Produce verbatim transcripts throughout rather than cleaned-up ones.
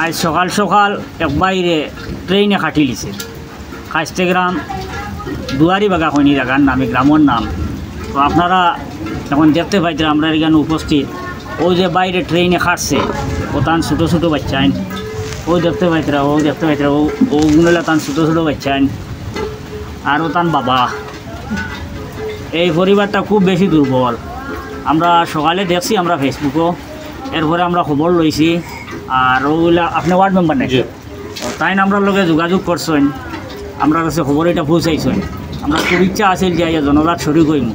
আইজ সকাল সকাল এক ভাইরে ট্রেনে খাটিলিছে। খাইস্তে গ্রাম, দুয়ারি বাগা কইনি জাগার নাম, ই গ্রামর নাম। তো আপনারা এখন দেখতে পাইতরা আমরা এখানে উপস্থিত, অউ যে ভাইরে ট্রেনে খাটছে, অউ তান ছোটো ছোটো বাইচ্চাইন, অউ দেখতে পাইতরা, অউ দেখতে পাইতরা, অউ, অউ গুনলা তান ছোটো ছোটো বাইচ্চাইন, আর অউ তান বাবা। এই পরিবারটা খুব বেশি দুর্বল। আমরা সকালে দেখছি আমরা Facebook-ও, এরপরে আমরা খবর লইছি। আর অউলা আপনে ওয়ার্ড মেম্বার নাকি? জি। তাইন আমরার লগে যোগাযোগ করছইন, আমরার কাছে খবর ইটা পৌঁছাইছইন। আমরা খুব ইচ্ছা আছিল যে আইয়া জনাজাত শরিক অইমু।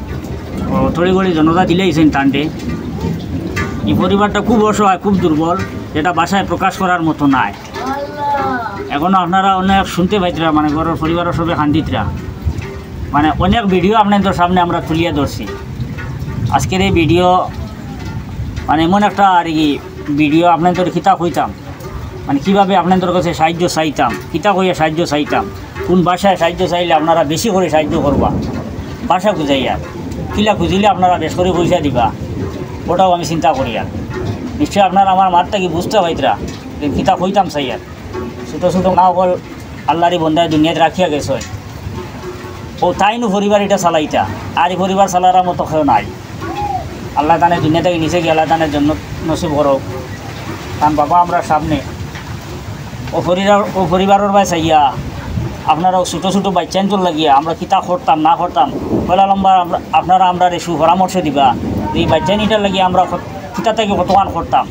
ও, তড়িঘড়ি জনাজা দিলাইছইন তানরে। ই পরিবারটা খুব অসহায়, খুব দুর্বল, যেটা ভাষায় প্রকাশ করার মতো নায়। এখনো আপনারা অনেক শুনতে পাইতরা, মানে, ঘরর পরিবারর সবে কান্দিতরা। মানে, অনেক ভিডিও আপনাইনতর সামনে আমরা তুলিয়া ধরছি। আজকের এই ভিডিও, মানে, এমন একটা আর কি ভিডিও, আপনাইনতর কিতা কইতাম, মানে, কিভাবে আপনাইনতর কাছে সাহায্য চাইতাম, কিতা কইয়া সাহায্য চাইতাম, কোন ভাষায় সাহায্য চাইলে আপনারা বেশি করি সাহায্য করবা, ভাষা খুজাইয়া, কিলা খুজিলে আপনারা বেশ করি পয়সা দিবা, অটাও আমি চিন্তা করিয়ার। নিশ্চয় আপনারা আমার মাত থাকি বুঝতা পাইতরা যে কিতা কইতাম চাইয়ার। ছোটো ছোটো মা অকল আল্লারই বন্দায় দুনিয়াত রাখিয়া গেছইন। অউ তাইনউ পরিবার ইটা চালাইতা, আর ই পরিবার চালার মতো কেউ নাই। আল্লায় তানে দুনিয়া থাকি নিছে গিয়া, আল্লায় তানে জন্নত নসিব করউক। তান বাবা আমরার সামনে। অউ পরিবার, অউ পরিবারর বায় চাইয়া আপনারা অউ ছোটো ছোটো বাইচ্চাইন্তর লাগিয়া আমরা কিতা করতাম না করতাম, পয়লা নম্বর আমরা, আপনারা আমরারে সুপরামর্শ দিবা যে ই বাইচ্চাইন্তর লাগিয়া আমরা কত-, কিতা থাকি কতখান করতাম।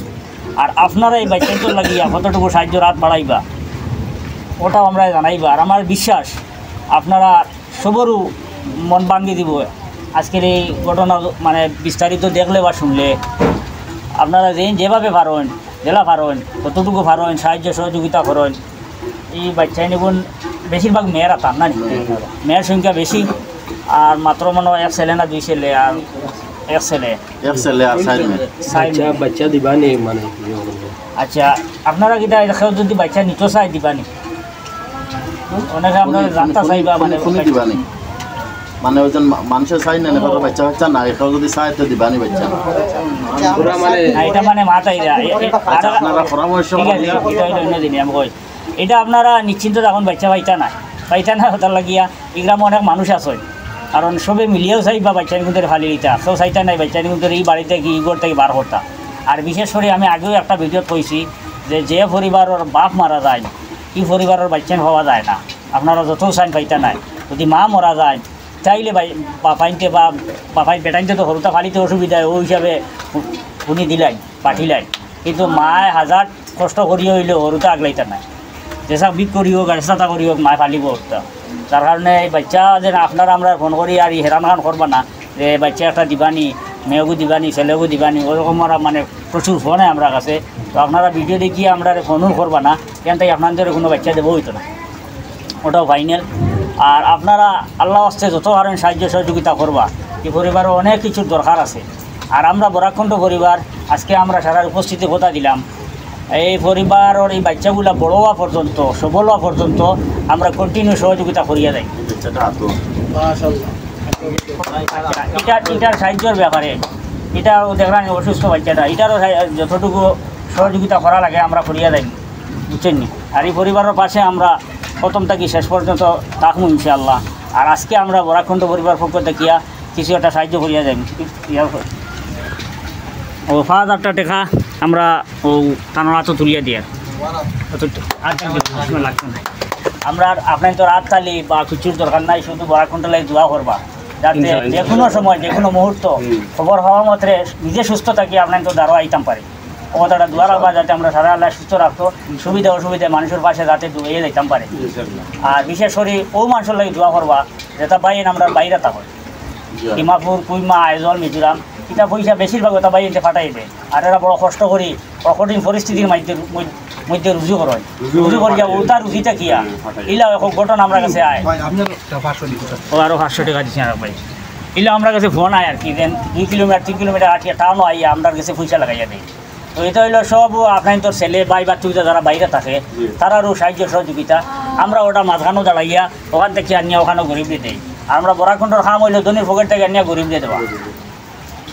আর আপনারা ই বাইচ্চাইন্তর লাগিয়া কতটুকু সাহায্যর আত বাড়াইবা, অটাও আমরারে জানাইবা। আর আমার বিশ্বাস আপনারা সবরউ মন ভাঙ্গি দিবো। আজকের এই ঘটনা, মানে, বিস্তারিত দেখলে বা শুনলে আপনারা যে যেভাবে পারইন, যেলা পারইন, কতটুকু পারইন সাহায্য সহযোগিতা করইন। ই বাইচ্চাইন্তর বেশিরভাগ মেয়েরা তার না নি? মেয়ের সংখ্যা বেশি, আর মাত্র মনে হয় এক ছেলে না দুই ছেলে, আর এক ছেলে। এক ছেলে আর চাইর মেয়ে। চাইর বাচ্চা, মেয়ে। বাচ্চা দিবা নি, মানে, ইয়ে করবো। আচ্ছা, আপনারা কিতা কেউ যদি বাচ্চা নিতো চায়, দিবা নি? অনেকে আপনারা জানতা চাইবা, মানে, কুনি দিবা নি? মানে, অউ যে মা-, মানষে চাইন না, নি, বাচ্চা কাচ্চা নাই, কেউ যদি চায়, তো দিবা নি বাচ্চা? ওরা মানে না, ইটা মানে মাত আইরা, এ-, এ-, আচ্ছা, আর আপনারা পরামর্শ ঠিক আছে, করলে ইটা, ইটা অন্য দিন আমি কই। ইটা আপনারা নিশ্চিন্ত থাকইন, বাচ্চা পাইতা নায়, পাইতা নায় অটার লাগিয়া। ই গ্রামো অনেক মানুষ আছইন, কারণ সবে মিলিয়াউ চাইবা বাচ্চাইন্তরে ফালিলিতা, কেউ চাইতা নায় বাচ্চাইন্তরে ই বাড়ি থাকি, ই ঘর থাকি বার করতা। আর বিশেষ করি আমি আগেও একটা ভিডিওত কইছি যে, যে পরিবারর বাপ মারা যায়, ই পরিবারর বাচ্চাইন পাওয়া যায় না। আপনারা যতউ চাইন পাইতা নায়। যদি মা মারা যায়, তাইলে বাই-, বাফাইন্তে বা বাফাইন বেটাইন্তে তো হুরুতা ফালিতে অসুবিধা অয়, অউ হিসাবে হু-, হুনি দিলাইন, পাঠিলাইন। কিন্তু মায় হাজার কষ্ট করিয়া অইলেও হুরুতা আগলাইতা নায়। যেছা বিক করি অউক আর যেছা করি অউক, মায় ফালিবো হুরুতা। যার কারণে ই বাচ্চা যেন আপনারা আমরারে ফোন করি আর ই হেরান খান করবা না যে বাচ্চা একটা দিবা নি, মেয়েগু দিবা নি, ছেলেগু দিবা নি, অউ রকম আর মানে প্রচুর ফোন আয় আমরার কাছে। তো আপনারা ভিডিও দেখিয়া আমরারে ফোনও করবা না, কেন তাই আপনাইন্তরে কুনু বাচ্চা দেওয়া অইতো না। অটাও ফাইনাল। আর আপনারা আল্লার ওয়াস্তে যত পারইন সাহায্য সহযোগিতা করবা। ই পরিবারো অনেক কিছুর দরকার আছে। আর আমরা বরাকণ্ঠ পরিবার, আজকে আমরা সারার উপস্থিতি কথা দিলাম, এই পরিবারর ই বাচ্চাগুলা বড় অওয়া পর্যন্ত, সবল অওয়া পর্যন্ত আমরা continue সহযোগিতা করিয়া যাই। ইটা, ইটার সাহায্যর ব্যাপারে, ইটাও দেখলাম অসুস্থ বাচ্চাটা, ইটারও সাহা-, যতটুকু সহযোগিতা করা লাগে আমরা করিয়া যাই। বুঝছইন নি? আর ই পরিবারর পাশে আমরা প্রথম থাকি শেষ পর্যন্ত থাকমু ইনশাআল্লাহ। আর আজকে আমরা বরাকণ্ঠ পরিবার পক্ষ থাকিয়া কিছু একটা সাহায্য করিয়া যাই। ও পাঁচ হাজারটা টেকা আমরা অউ তানর আতো তুলিয়া দিয়ার। অত আর লাগতো না। আমরা আপনাইন্তর আততালি বা কিচ্ছুর দরকার নাই, শুধু বরাকণ্ঠর লাগি দোয়া করবা, যাতে ইনশাআল্লাহ, যে কোনো ইনশাআল্লাহ। সময়, যে কোনো মুহূর্ত হুম। খবর পাওয়া মাত্রে নিজে সুস্থ থাকি আপনাইন্তর দ্বারো আইতাম পারি। ও কথাটা দোয়া রাখবা যাতে আমরা সারা আল্লাহ সুস্থ রাখতো, সুবিধা অসুবিধায় মানুষর পাশে যাতে দৌড়াইয়া যাইতাম পারে। ইনশাআল্লাহ। আর বিশেষ করি অউ মানুষর লাগি দোয়া করবা, যেতা ভাইয়াইন আমরার বাইরে থাকইন। জি। ডিমাপুর, কুইমা, আইজল, মিজোরাম, ইতা পয়সা বেশিরভাগ অতা ভাইয়াইন্তে পাঠাই দেয়। আর এরা বড় কষ্ট করি, বড় কঠিন পরিস্থিতির মধ্যে, মধ্যে রুজি করইন। রুজি রুজি করিয়া পাঠাই দেয়। অতা রুজি থাকিয়া, হুম, পাঠাই দেয়। ইলা এক ঘটনা আমরার কাছে আয়। ভাই, আপনি আরো পাঁচশো দিতে চান। ও, আরো পাঁচশো টেকা দিচ্ছেন আর ভাই। ইলা আমরার কাছে ফোন আয় আর কি, যেন দুই কিলোমিটার, তিন কিলোমিটার আটিয়া টাউনো আইয়া আমরার কাছে পয়সা লাগাইয়া দেয়। তো ইতা অইলো সব আপনাইন্তর ছেলে, ভাই, বাচ্চা যারা বাইরে থাকে, জি। তারারও সাহায্য সহযোগিতা। আমরা অটা মাঝখানো দাঁড়াইয়া অখান থাকি আনিয়া অখানো গরিবরে দেই। আর আমরা বরাকণ্ঠর কাম অইলো ধনীর পকেট থাকি আনিয়া গরিবরে দেওয়া। জি, জি, জি।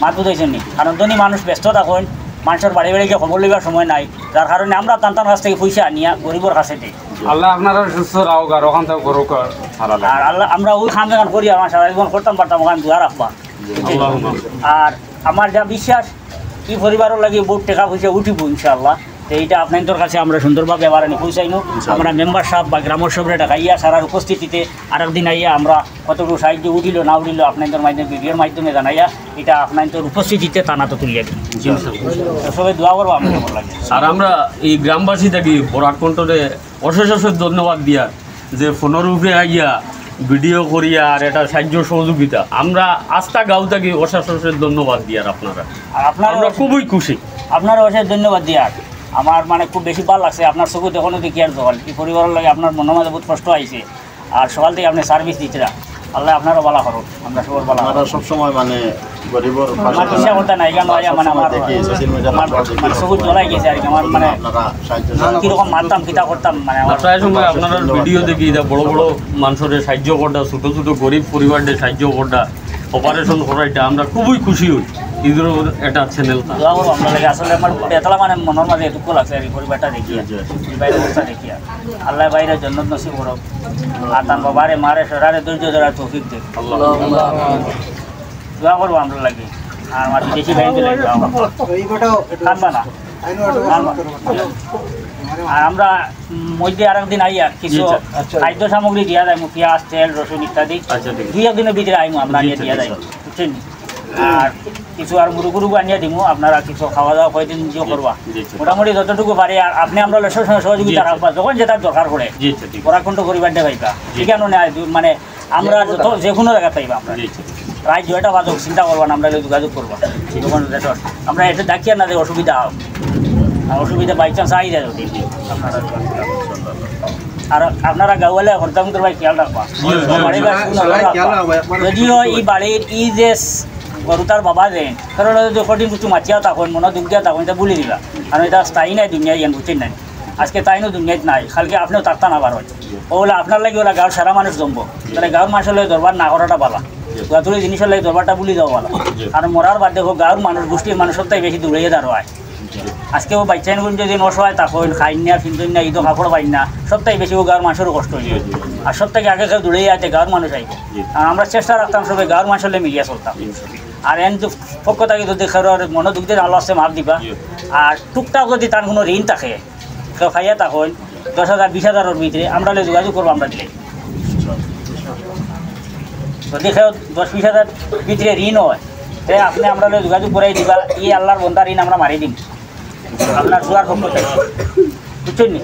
মাত বুঝাইছইন নি? কারণ ধনী মানুষ ব্যস্ত থাকইন, মানষর বাড়ি বাড়ি গিয়া খবর লইবার সময় নাই, যার কারণে আমরা তান তান কাছ থাকি পয়সা আনিয়া গরিবর কাছে দেই। আল্লায় আপনারারে সুস্থ রাখউক আর অখান থাকি করউক আর সারা আর আল্লাহ, আমরা অউ কাম যেখান করি, আমরা সারা জীবন করতাম পারতাম, অখান দোয়া রাখবা। আল্লাহুম্মা। আর আমার যা বিশ্বাস, ই পরিবারর লাগি বউত টেকা পয়সা উঠিবো ইনশাআল্লাহ। তো ইটা আপনাইনতর কাছে আমরা সুন্দরভাবে আবার আনি পৌঁছাইমু। ইনশাআল্লাহ। আমরা মেম্বার সাব বা গ্রামর সবরে ডাকাইয়া সারার উপস্থিতিতে আরেকদিন আইয়া আমরা কতটুকু সাহায্য উঠিলো না উঠিলো আপনাইনতর মাধ্যমে, ভিডিওর মাধ্যমে জানাইয়া ইটা আপনাইনতর উপস্থিতিতে থানাত তুলিয়া দিমু। ইনশাআল্লাহ। তো সবে দোয়া করবা আমরার লাগি। আর আমরা ই গ্রামবাসী থাকি বরাক কণ্ঠরে অশেষ অশেষ ধন্যবাদ দিয়ার যে ফোনর উপরে আইয়া ভিডিও করিয়া আর এটা সাহায্য সহযোগিতা, আমরা আস্তা গাঁও থাকি অশেষ অশেষ ধন্যবাদ দিয়ার আপনারারে। আর আপনারারে আমরা খুবই খুশি। আপনারারে অশেষ ধন্যবাদ দিয়ার। আমার মানে খুব বেশি ভালা লাগছে, আপনার চউখো দেখোনু দেখিয়ার জল। ই পরিবারর লাগি আপনার মনর মাঝে বউত কষ্ট আইছে, আর সকাল থাকি আপনে সার্ভিস দিতরা। আল্লায় আপনারেও ভালা করউক, আমরা সবর ভালা করউক। আমরা সবসময় মানে গরিবর পাশে আমার হিসাব কথা নাই, কেন আমরা আইয়া মানে সবসময় আমার দেখি, সোশ্যাল মিডিয়াত আমার আমরা দেখি, মানে সবুজ জ্বলাই গেছে আর কি, আমার মানে আপনারা সাহায্য কিরকম মারতাম, কিতা করতাম, মানে আমার প্রায় সময় আপনারার ভিডিও দেখি, ইটা বড় বড় মানষরে সাহায্য কররা, ছোট ছোট গরিব পরিবাররে সাহায্য কররা, অপারেশন করাইতা, আমরা খুবই খুশি অই। ইদুর একটা চ্যানেল। দোয়া করো আমরার লাগি, আসলে আমার বেতলা মানে মনর মাঝে দুঃখ লাগছে আর কি, পরিবারটা দেখিয়া, জি, জি। এই ভাইর অবস্থা দেখিয়া। আল্লায় ভাইরে জন্নত নসিব করউক। আর তান বাবারে, মারে, সরারে ধৈর্য ধরার তৌফিক দেউক। আল্লাহ। দোয়া করো আমরার লাগি। আর আমার বিদেশি ভাইরে লাগি দোয়া করো। কান্দবা না। কান্দবা না। আর আমরা মধ্যে আরেকদিন আইয়া কিছু জি, আচ্ছা। খাদ্য সামগ্রী দিয়া যাইমু, পিয়াজ, তেল, রসুন ইত্যাদি। আচ্ছা, ঠিক আছে। দুই একদিনর ভিতরে আইমু, আমরা জি, আনিয়া আচ্ছা, দিয়া ঠিক যাইমু। আছে। বুঝছইন নি? আর কিছু আর মুরগু টুরগু আনিয়া দিমু, আপনারা কিছু খাওয়া দাওয়া কয়দিন যে জি, করবা। জি, জি। মোটামুটি যতটুকু পারি, আর আপনে আমরার সবসময় সহযোগিতা জি, জি। রাখবা। যখন যেটা দরকার পড়ে, জি, জি, ঠিক আছে। বরাক কণ্ঠ পরিবাররে পাইবা। জি। ঠিকানা নেই, মানে আমরা যত, যেকোনো জাগাত পাইবা আমরা। জি, জি। রাইত জয়টা বাজউক, চিন্তা করবা না, আমরার লগে যোগাযোগ করবা। যখন যেটা, আমরা ইটা ডাকিয়ার না যে অসুবিধা অউক। আর অসুবিধা by chance আই যায় যদি। আপনারা আর আপনারা গাঁওয়ালা হরদামুদর ভাই খেয়াল রাখবা। জি, জি, জি। বাড়ি বাড়ি শুনো, সবাই খেয়াল রাখবা। রাখবা, একবার যদিও ই বাড়ির ই যে স-, গরুটার বাবা যে, কারণ যদি কঠিন কিছু মাতিয়া থাকইন, মনো দুখ দিয়া থাকইন, ইটা ভুলি দিবা। কারণ ইটা স্থায়ী নায় দুনিয়াত, ইয়ান বুঝছইন নি? আজকে তাইনও দুনিয়াত নাই, কালকে আপনেও থাকতা না পারইন। অউ অইলে আপনার লাগি অলা গাঁওর সারা মানুষ জমবো। তাইলে গাঁওর মানষর লগে দরবার না করাটা ভালা। গুয়াতুলি জিনিসর লাগি দরবারটা ভুলি যাওয়া ভালা। কারণ মরার বাদে অউ গাঁওর মানুষ, গুষ্টির মানুষ সবথাকি বেশি দৌড়াইয়া দাঁড়ায়। আজকে অউ বাইচ্চাইনগুন যদি অসহায় থাকইন, খাইন না, ফিন্দইন না, ইদো কাপড় পাইন না, সবথাকি বেশি অউ গাঁওর মানষরও কষ্ট অইবো। আর সবথাকি আগে কেউ দৌড়াইয়া আইতে গাঁওর মানুষ আইবো। আর আমরা চেষ্টা রাখতাম সবে গাঁওর মানষর লগে মিলিয়া চলতাম। আর এন তো পক্ষ থাকি যদি কেউর মনো দুখ দিয়া আল্লার কাছে মাফ দিবা। আর টুকটাক যদি তান কুনু ঋণ থাকে, কেউ পাইয়া থাকইন, দশ হাজার, বিশ হাজারর ভিতরে আমরার লগে যোগাযোগ করবা, আমরা দিলে। যদি কেউ দশ বিশ হাজার ভিতরে ঋণ অয়, তে আপনে আমরার লগে যোগাযোগ করাই দিবা, ই আল্লার বন্দার ঋণ আমরা মারি দিমু। আপনার দোয়ার পক্ষ থাকি। বুঝছইন নি?